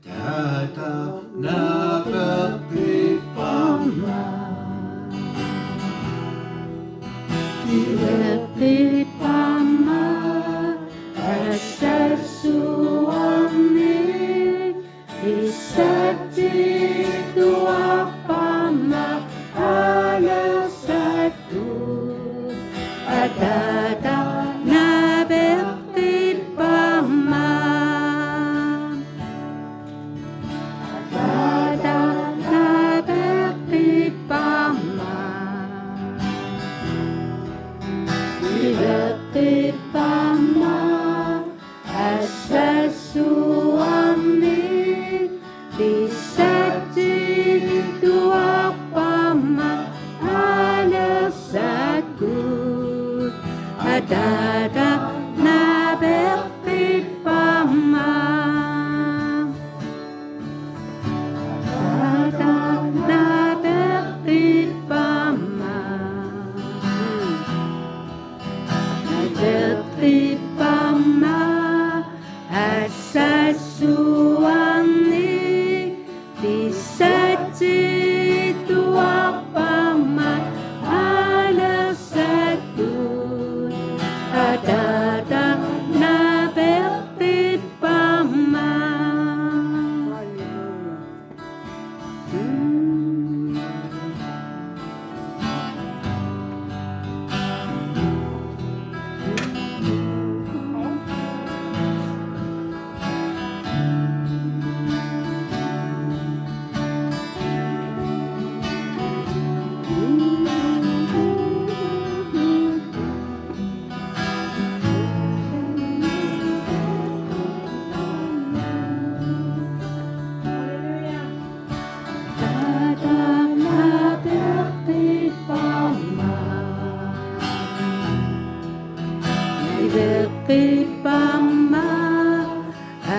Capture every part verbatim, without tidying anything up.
Tata napeqqipparma. Iveqqipparma assassuarni. Isatsituarparma alersakkut. Atata napeqqipparma. Atata napeqqipparma. Iveqqipparma assassuarni. Isatsituarparma alersakkut. Atata napeqqipparma. Atata napeqqipparma. Napeqqipparma assassuarni. Isatsituarparma alersakkut. Atata napeqqipparma. Atata napeqqipparma. Iveqqipparma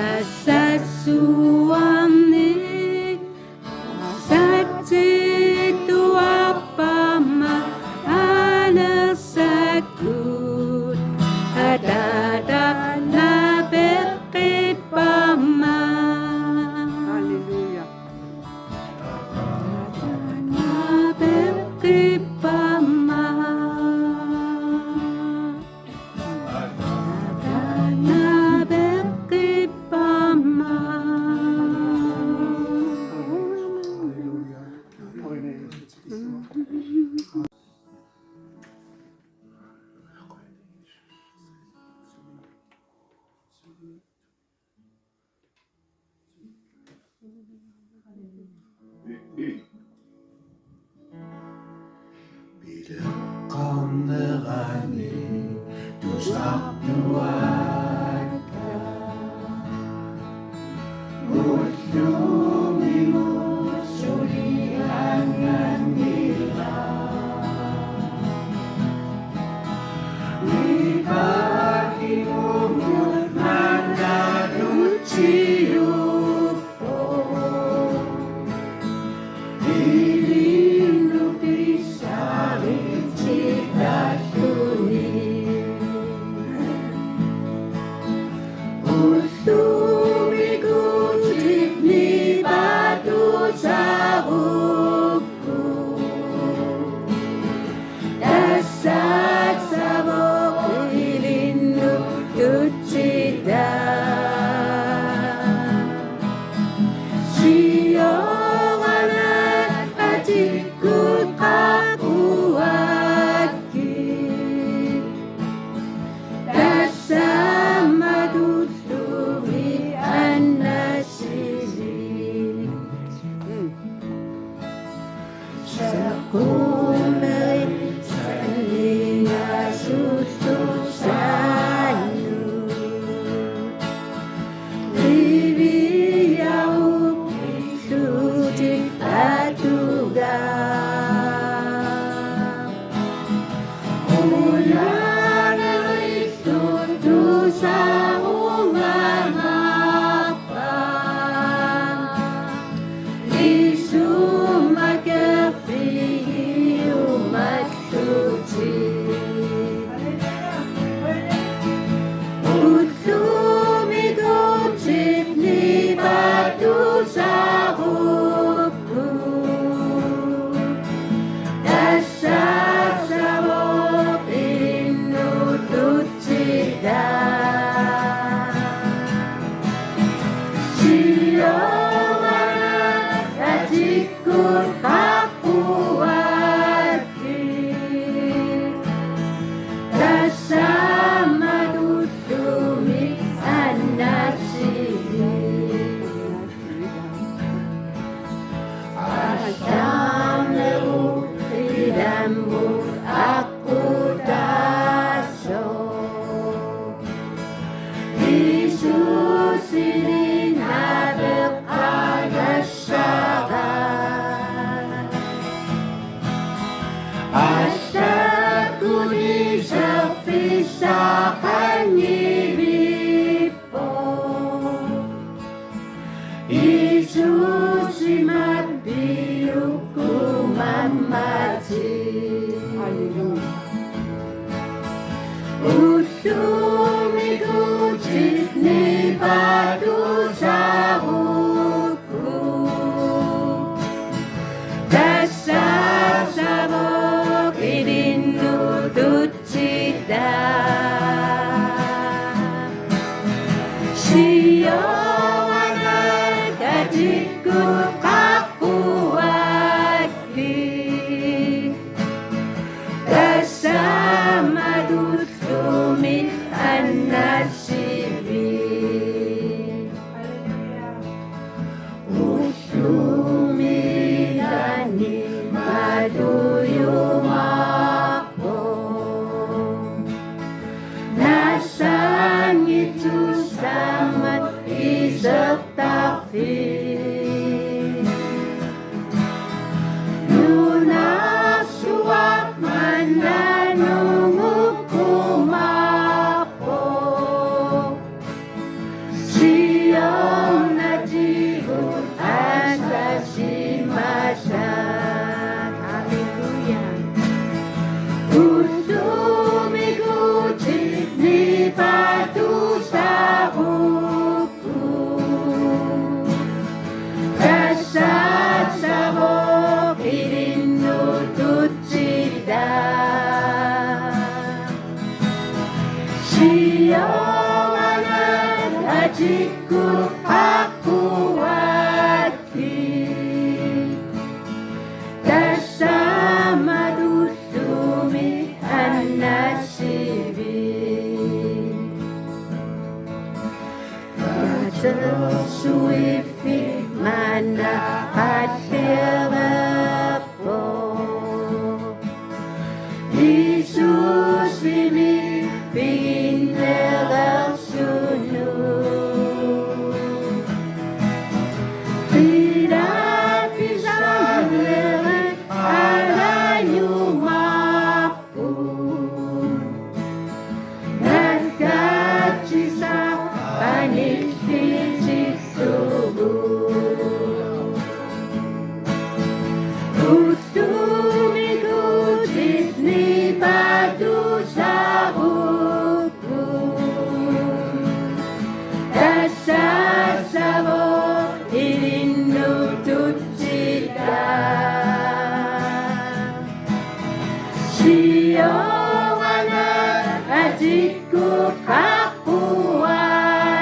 assassuarni. Isatsituarparma alersakkut. Atata napeqqipparma. Halleluja. Atata napeqqipparma. Pileqqaarnerani tusartuaakka. Ullumi suli angannila. Nipaki mumut matalutsiu. Siorana atikkukkakku atkii. Tassami matulluumik annasivik. Assammik ilammut aqqutaasoq. Jiisusinik naveqqagassara. Assakkut iserfissaqanngivippoq. Jiisusimappiukkumammatit. Halleluja. Ullumi Guutip nipatusarukku. Tassaavoq ilinnut tutsitaa. Siorana atikkukkakku atkii. Tassami matulluumik annasivik. Ullumi ilaanni matujumaarpoq. Nassanngitsussaammata isertarfik. Nunarsuaq manna nungukkumaarpoq. Siornatigut asasimasaat. Halleluja. Ullumi Guutip nipatusarukku. Tassaavoq ilinnut tutsitaa. Siorana atikkukkakku atkii. Tassami matulluumik annasivik. Katersuiffik manna qallereerpoq. Jiisusimik piginnereersunut. Qilap pisaanerit alajumaarput. Naggatsisaq paniffitsillugu. Ullumi Guutip nipatusarukku. Tassaavoq ilinnut tutsitaa. Siorana atikkukkakku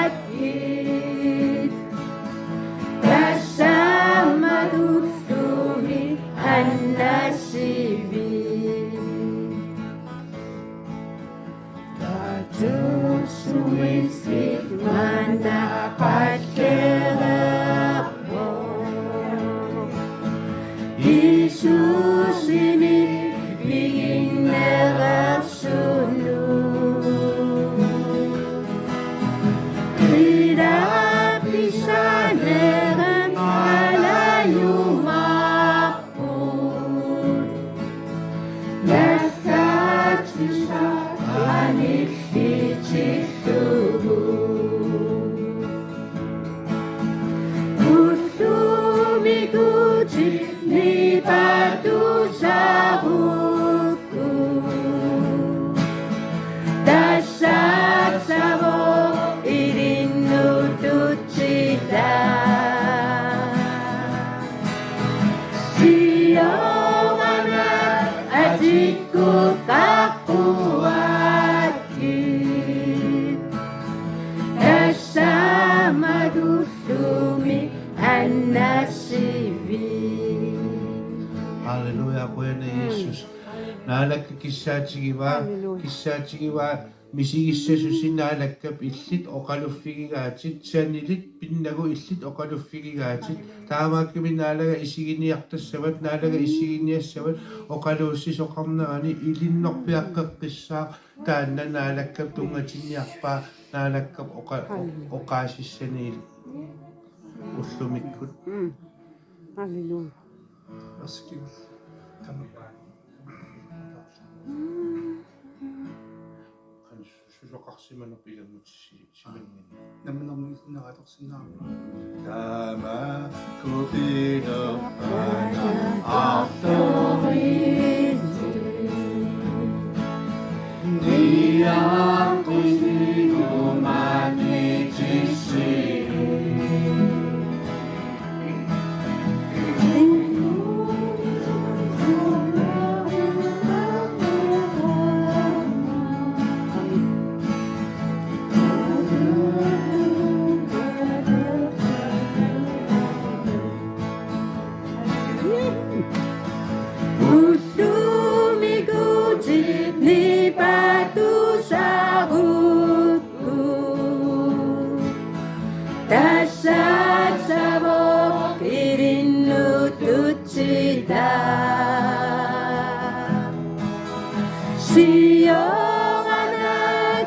atkii. Tassami matulluumik annasivik. Katersuiffik manna qallereerpoq. Jiisusimik piginnereersunut. Qilap pisaanerit alajumaarput. Naggatsisaq paniffitsillugu. Annassivi. Halleluja, qujanaq Jiisusi. Naalakkat kissaatigivaa, Halleluja. Kissaatigivaa misigissasusi Naalakkap illit oqaluffigigaatit, sanilit pinnagu illit oqaluffigigaatit. Taamaakkami Naalaga isiginiartassavat, Naalaga isiginiassavat, oqaluussisoqarnerani ilinnorpiaqqeqqissaaq, taanna Naalakkap tunngatinniarpaa, Naalakkap oqa-, Halleluja. Oqaasissanilu ullumikkut. Mm. Halleluja. Askiul. Tamam. Qan susoqarsimanerput ilammut si-, simanngin. Namminermi isinnaaqatorsinnaarmi. Taama kupilerpana artorit. Niaqqusinumaanitissi. Ullumi Guutip nipatusarukku. Tassassavoq ilinnut tutsitaa. Siorana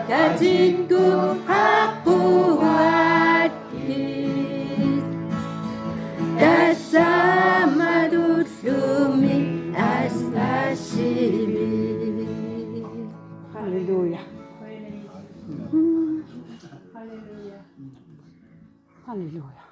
katikkuqaqquakkit. Tassami ullumi annassivi. Halleluja. Halleluja. Halleluja. Halleluja.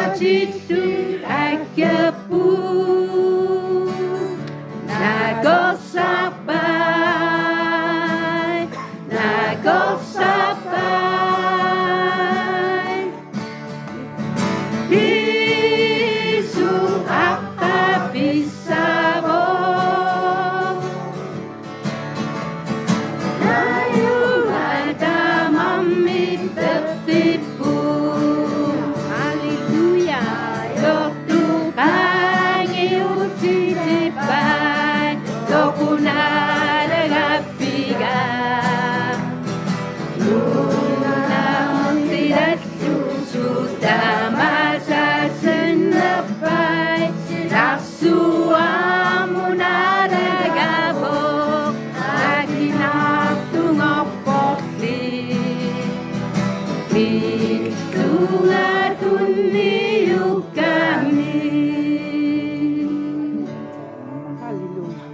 Naapatittut akkapput. Nakorsarpai. Nakorsarpai. Naammillugu tamasaasinnaappat, narsuarmut alagaavoq, akinartungorporli. Pillunga tunniukkami. Halleluja.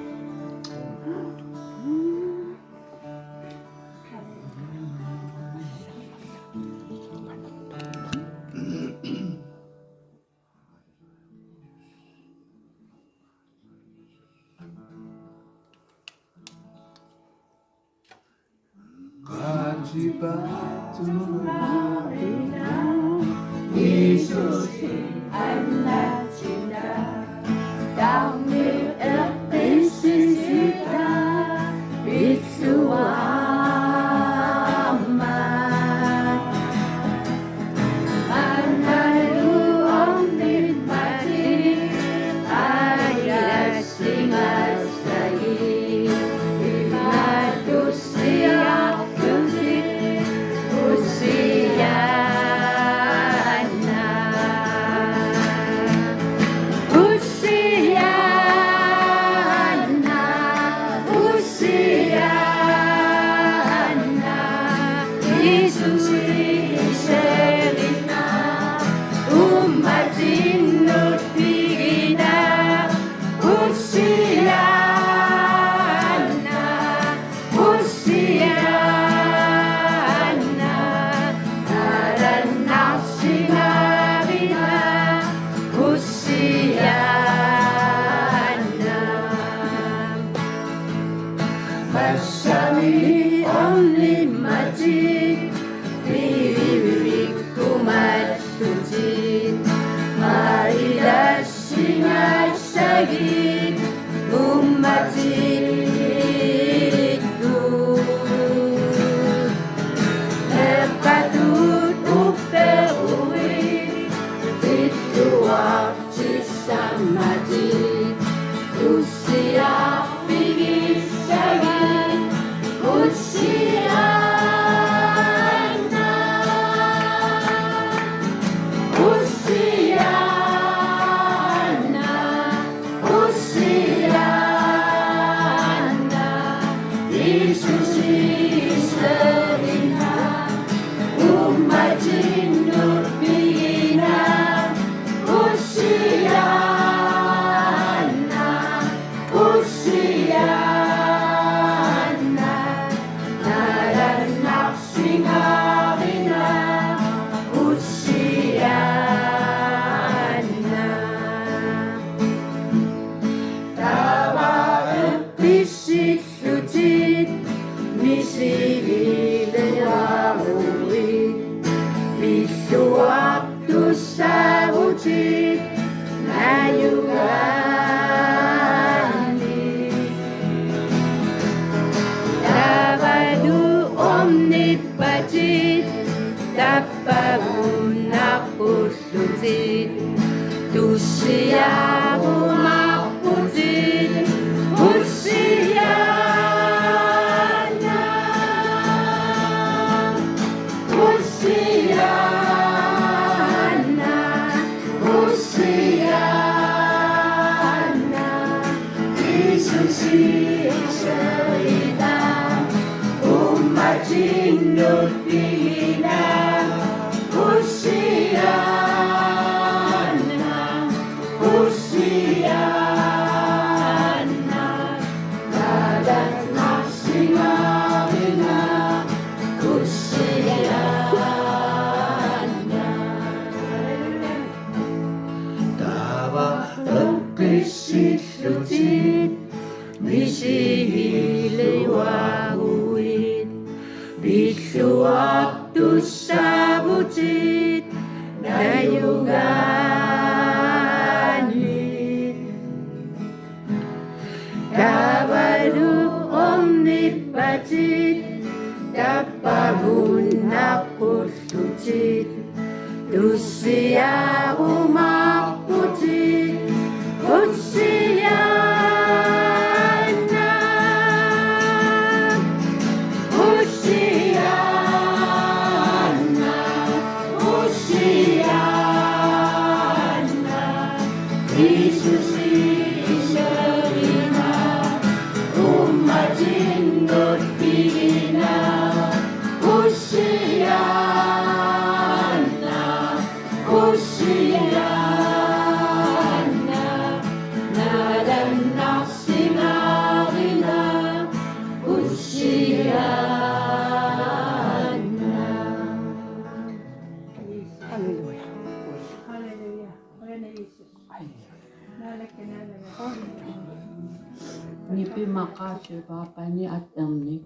Maqaasivaa paniat ernik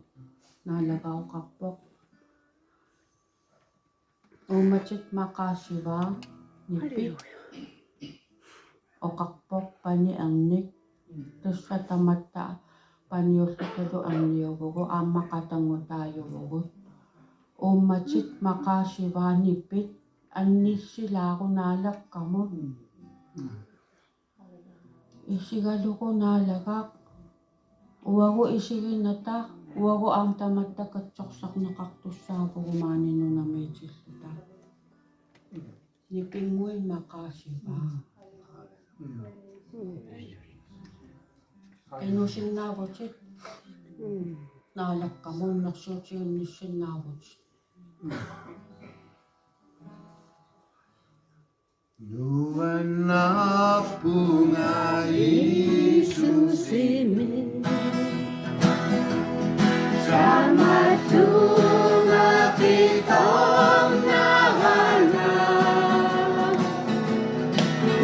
naalagaq oqarpoq. Uummatit maqaasivaa nipit oqarpoq paniat ernik. Tassa tamatta paniulluta erniuvugut aamma qatanngutaajuvugut. Uummatit maqaasivaa nipit annissilaarunaaleqqamut. Isigalugu naalagaq. Uagut isiginata, uagut aamma tamatta katsorsarneqartussaavugut maani nunamiitilluta. Nipinnguit maqaasivaa. Qinusinnaavutit. Naaleqqamut nersuutiginnissinnaavutit. Nuannerpunga Jiisusimit. Tamatunga qitornaranga.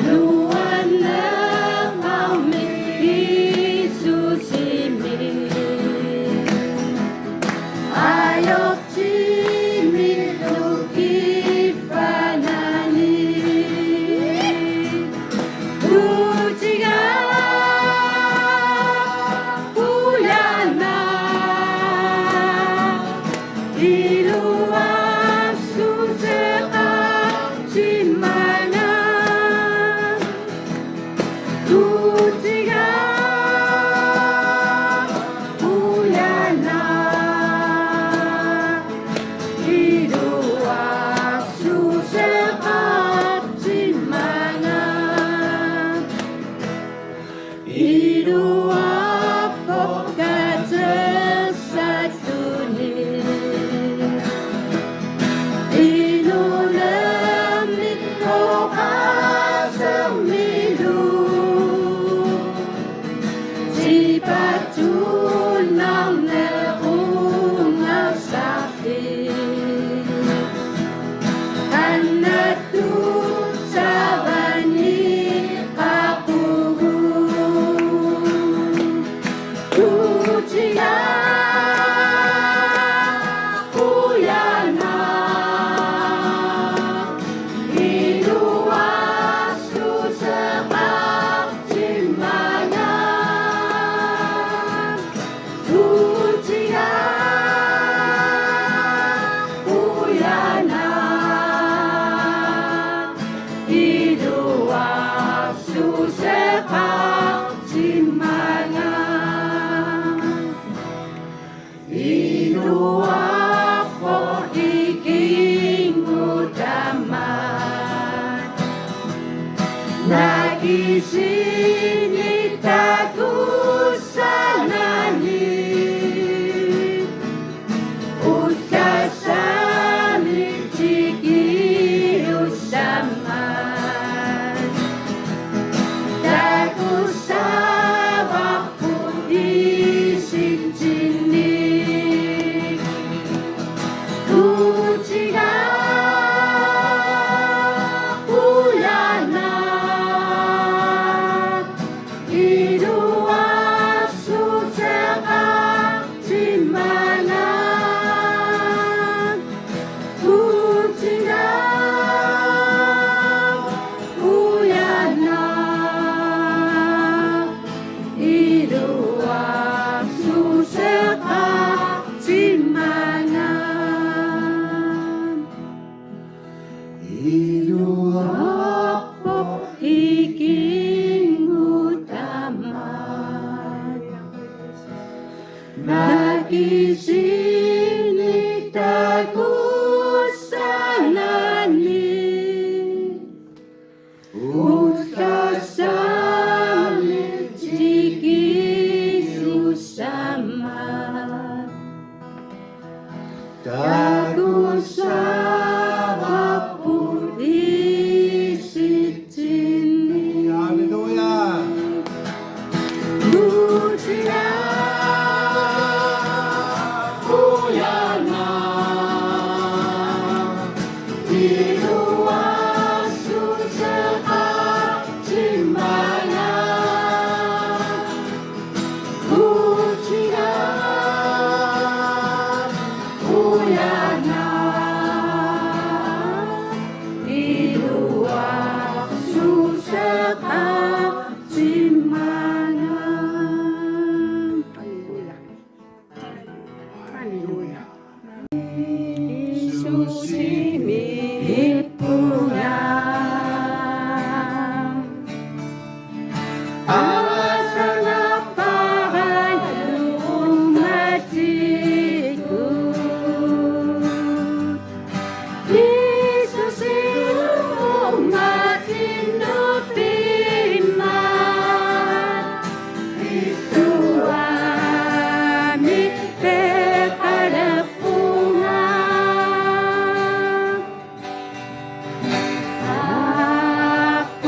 Nuannerami Jiisusimit. Ajo Timi tukifanani. Tutiga kujana. Iluaqsuteqartimmanga. Tutiga kujana. Iluaqsuteqartimmanga. Iluaqpoq katersattuni. Inulermik oqaasermilu. Tipatunarneq ungasartik. Annattut savani qaqugu. Tutiga kujana. Iluaqsuteqartimmanga. Tutiga kujana. Iluaqsuteqartimmanga. Iluaqpoq ikinngutama. Naak isini takussanani. Ullassami tikiussama. Takussava Iisitsinni. Tutiga kujana. Iluaqsuteqartimmanga. Tutiga kujana. Iluaqsuteqartimmanga. Iluaqpoq ikinngutama. Naak isini takussanani. Ullassami tikiussama. Takussava Iisitsinni. Halleluja. Tutiga kujana. Iluaqsuteqartimmanga. Simi ippunga. Asangaparallu ummatikkut. Jiisusi ummatinnut piumaat. Ittuami peqalerpunga.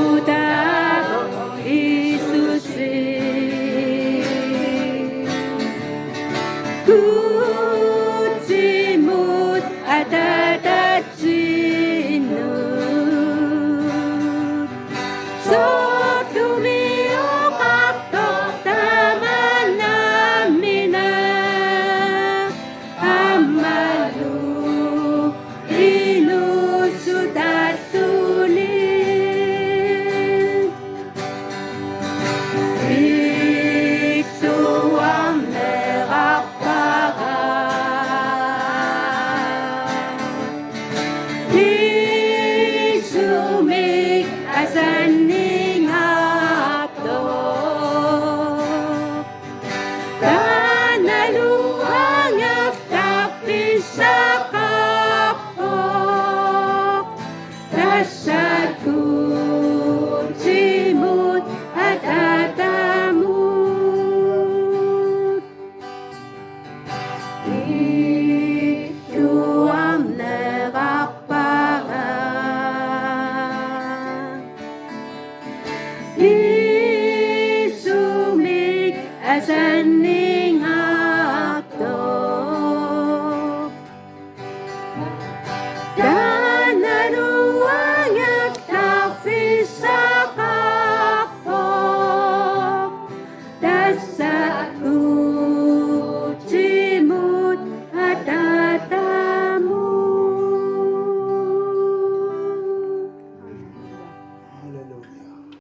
Aqqutaavoq Jiisusi. Guutimut ataatsinnut. Soorlumi oqartoq tamanna nammineq. Aammalu inuussutittunik. Ittuarneqarpara. Jiisumik asanningaartoq. Taannalu angerlarfissaqarpoq. Tassa Guutimut Ataatamut. Ittuarneqarpara. Jiisumik asanningaartoq. Taannalu angerlarfissaqarpoq. Tassa